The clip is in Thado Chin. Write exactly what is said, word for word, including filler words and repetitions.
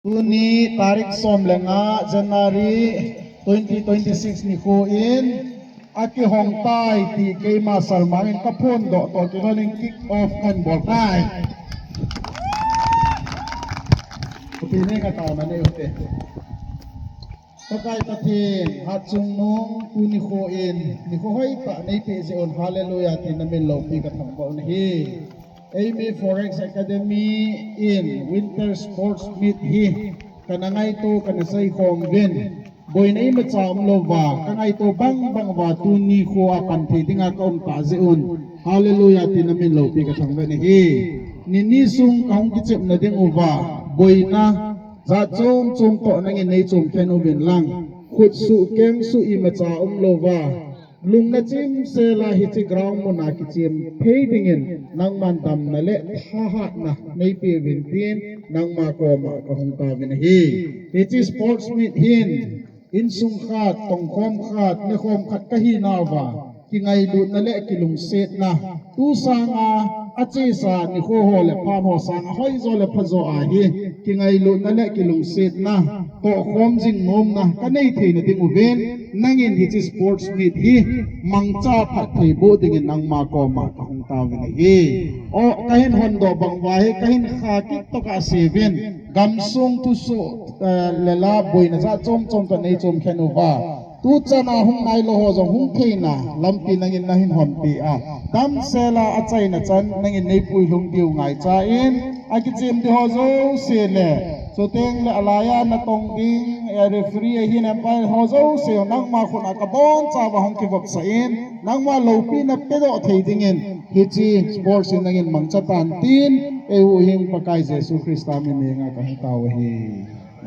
Tuni tarik som le nga January twenty twenty-six nikho in akihong tai ti keima Salmang in kaphondoh toh kilhon in kick off kahin bol tai. Tuni ka taona nei ute. Pakai Pathen, hatchungnung tuni nikho in nikho hoitah neipeh jeh un hallelujah tin namin loupi kathangvah u ahi. Eimi Forex Academy in Winter Sports Meet hi kana ngaito kana seikhom uvin. Boina imacha umlouva kangaito bangbang uva tuni nikho a pan thei dinga kaum tah jeh un hallelujah tin namin loupi kathangvah u ahi. Nini sung kahung kichepna ding uva boina jat chom chom toh nangin neichom khen uvin lang, khutsuh kengsuh imacha umlouva, lungna chimsel a hiche ground muna kichem thei dingin nangman damna le thahatna neipeh uvin tin nangma koma kahung taovin ahi. Hiche sports meet hin insung khat, tongkhom khat, nekhom khat kahinauva kingailutna le kilungsetna, tu sanga achesa nikho ho le phat ho sanga hoijo le phajo ahi kingailutna le kilungsetna, tohkhom jing nomna kanei theina ding uvin nangin hiche sports meet hi mangcha phatthei boh dingin nangma koma kahung taovin ahi. O, kahin hondoh bang uva hi kahin kha kit tokah seuvin, gamsung thusoh, eh, le la boina jat chom chom toh neichom khen uva tuchan a hung nailou ho jong hung theina lampi nangin nahin honpeh a, damsel a achaina chan nangin neipuilhung diu ngaicha in, akichem ding ho jouse le chuteng le alai a natong ding, eh, referee ahin umpire ho jouse nangma khut a kabonchauva hung kivopsah in, nangma loupina pedoh thei dingin hiche sports in nangin mangcha tan tin eihuhhing Pakai Jesu Christa min in kahung tao ahi.